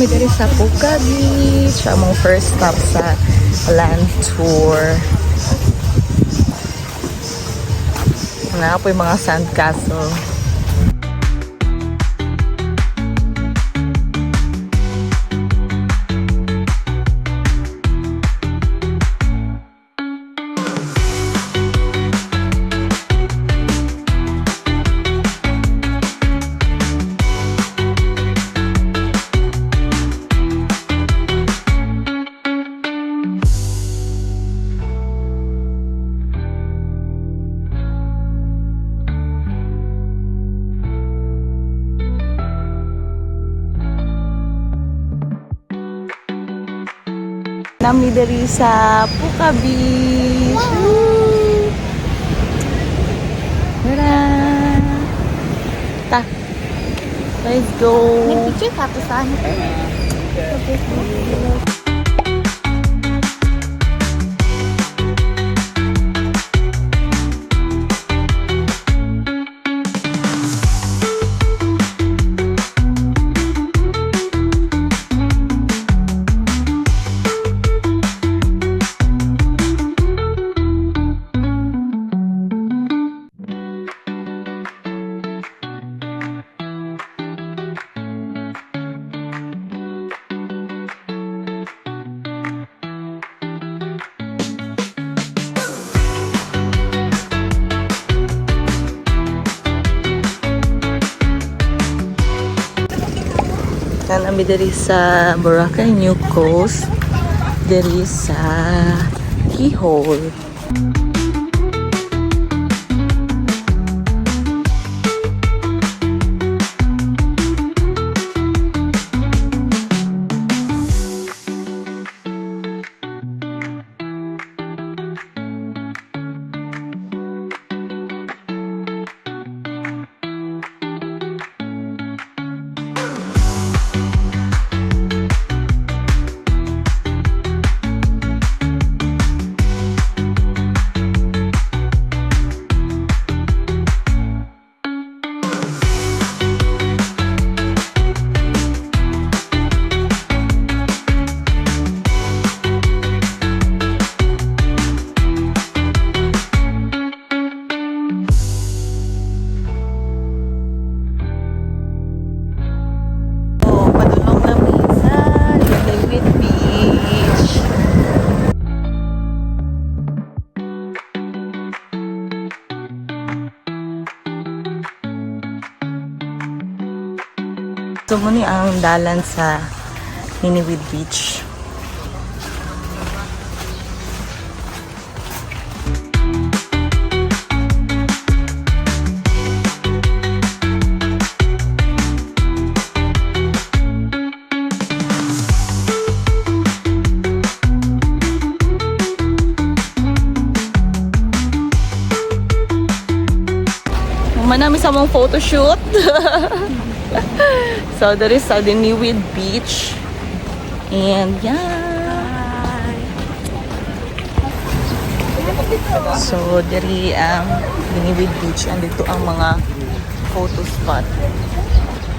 Nami diri sa Puka Beach. Among first stop sa land tour. Naa po yung mga sandcastle. Nami diri sa Puka Beach. Woo! Tara! Ta. Let's go. Nag-picture ka to sa ano? Nami diri sa Boracay New Coast. Diri sa Keyhole. So, padulong nami sa Liliwit Beach. So, muni ang dalan sa Niniwid Beach. Manami sa mong photoshoot. So, there is sa Diniwid Beach. And yeah. So, diri ang Diniwid Beach and dito ang mga photo spot.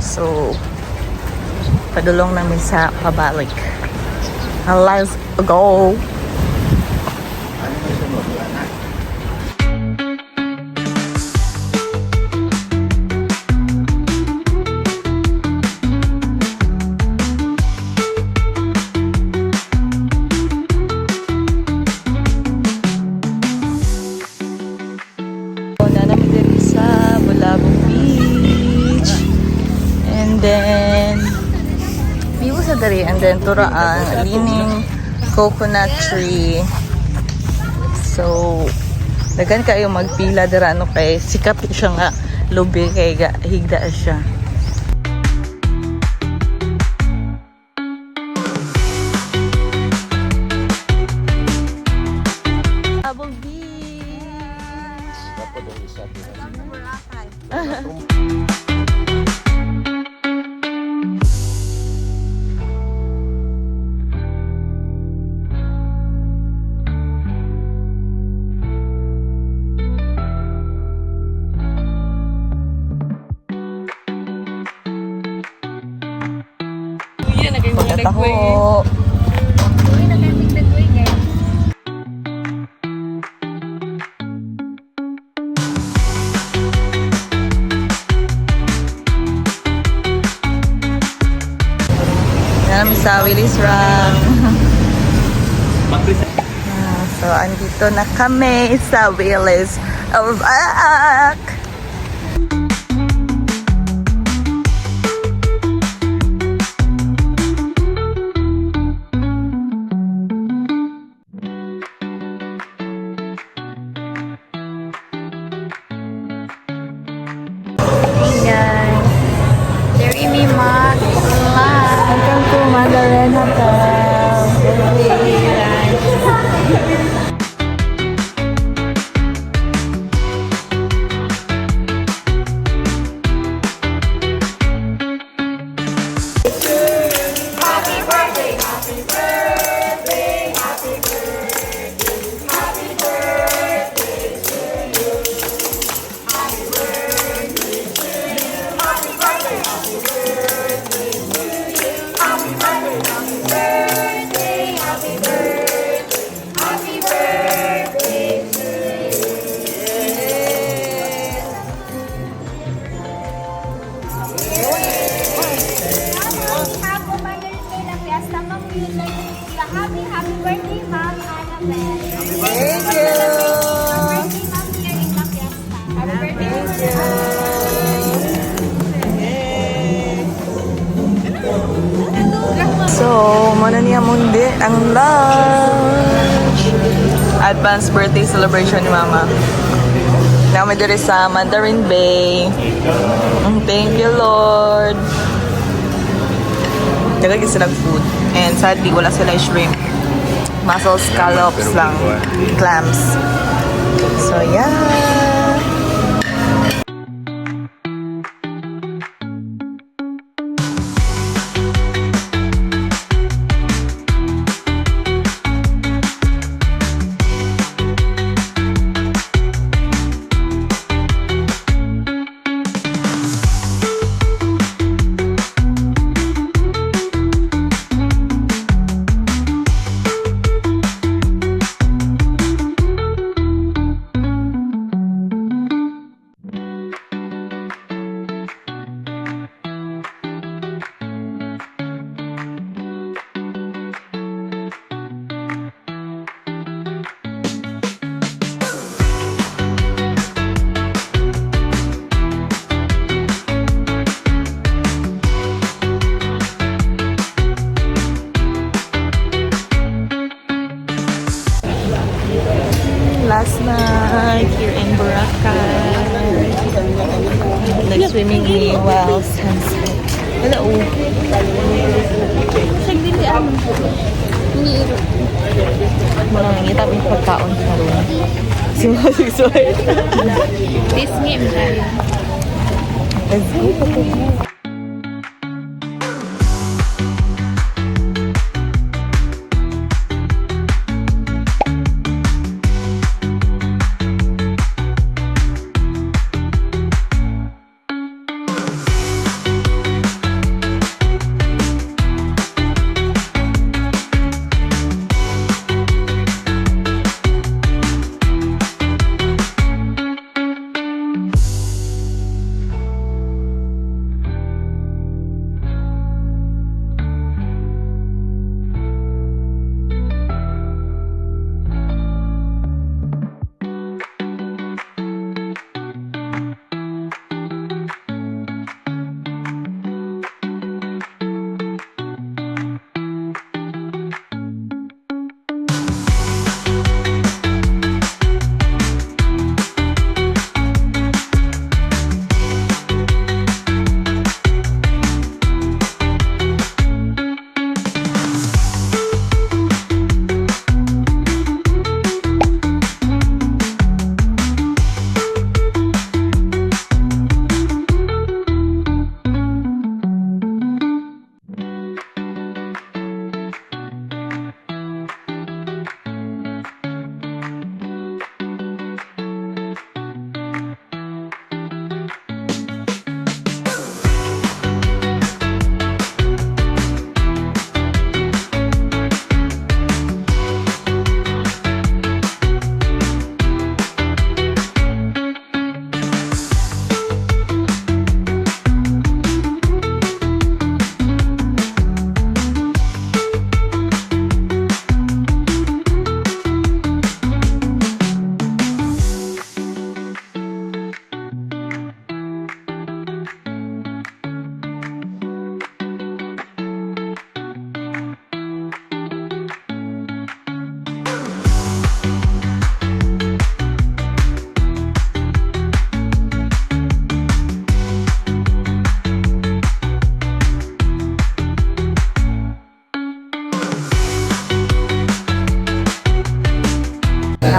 So, padulong namin sa pabalik. Let's go! Na namin diri sa Bulabog Beach. And then, bibo sa diri. And then, tura ang leaning coconut tree. So, dagan kayo magpila dira ano kay sikat siya nga lubi kay higda siya. Bulabog Beach! Taho. Uy, nagkamig-nagway, guys. Namin sa Willis Rock. Ah, so, andito na kami sa Willis Rock. Hey guys. There may mag live. Welcome to Mandarin Hotel. Guys. Happy Mother's Day La Fiesta, Ma'am. We would like to wish you a happy, happy birthday, Ma'am Annabelle. Thank you. Birthday, Ma'am, here in La Fiesta. Happy birthday. So, muna niya mundi ang lunch. Advance birthday celebration ni Mama. Namin diri sa Mandarin Bay. Thank you, Lord. Dagag silang food. And sadly, wala sila shrimp. Mussels, scallops lang. Clams. So, yeah. Last night here in Boracay. Nag-swimming ni while sunset. Hello. Mga nangita yung pagkaon karon. Sumasig-suway. This game, guys. Let's go.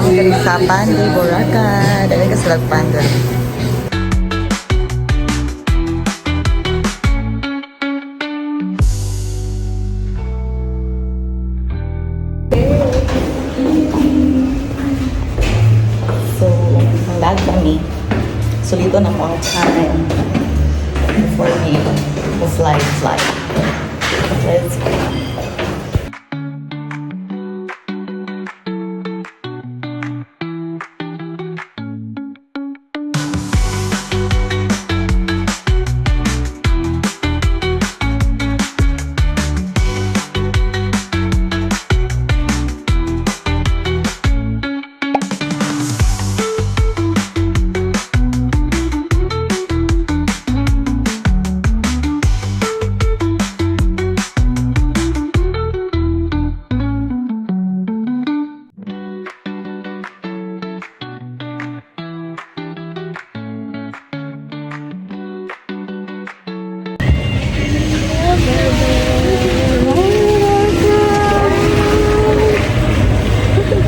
Naman kami sa Panday, Boracay. Dali ka sa Panday. So, lag kami. Sulito na mo ang time before we fly. Let's go.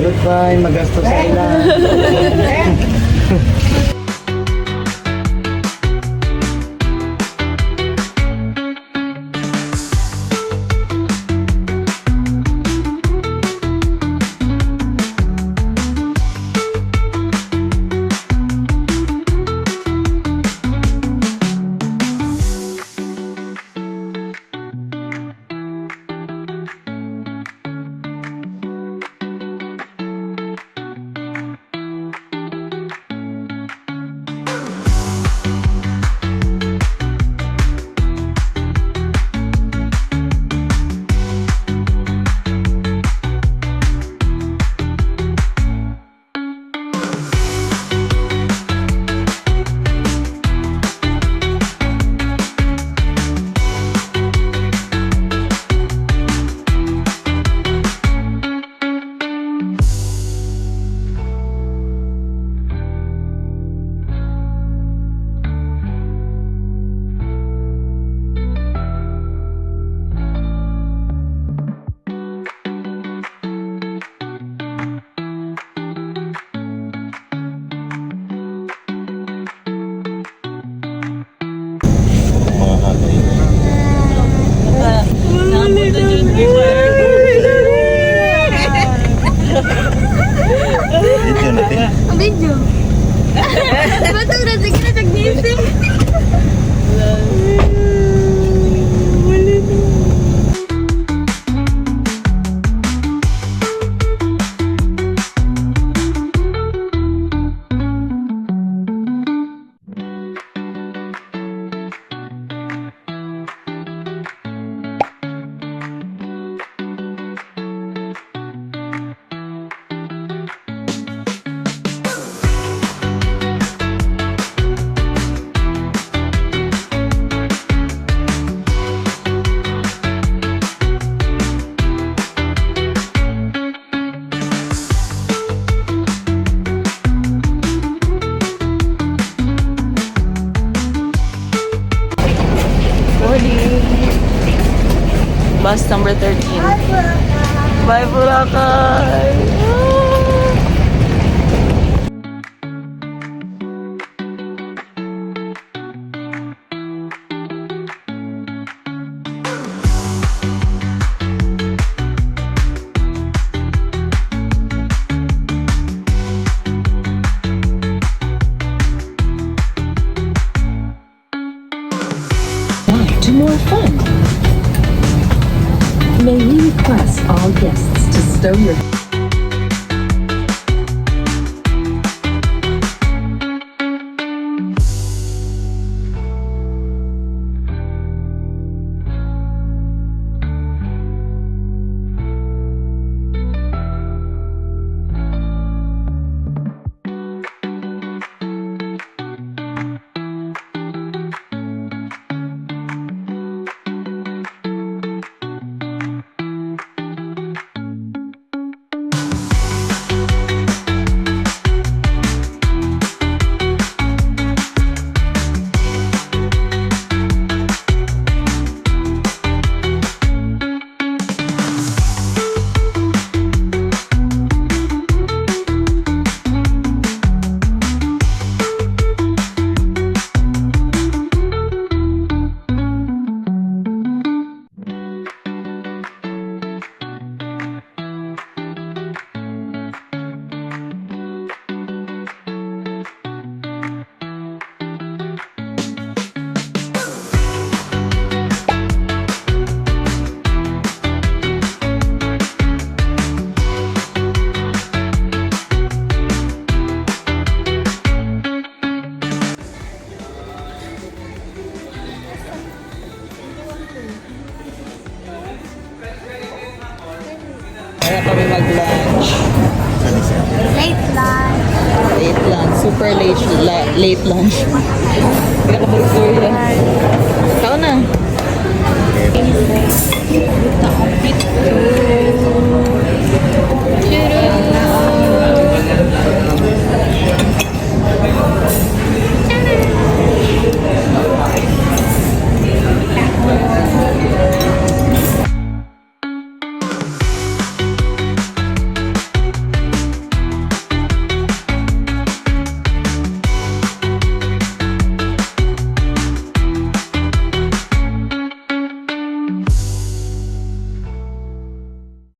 Goodbye, magastos sa ila. Mga kagay. Video natin. Ang video. Ba't ang rasig na tagnisip? Boarding. Bus number 13. Bye, Boracay! Ah! To more fun. May we request all guests to stow your kami mag-lunch. Late lunch. Late lunch. Super late, late lunch. Pinaka-istorya. Ikaw na.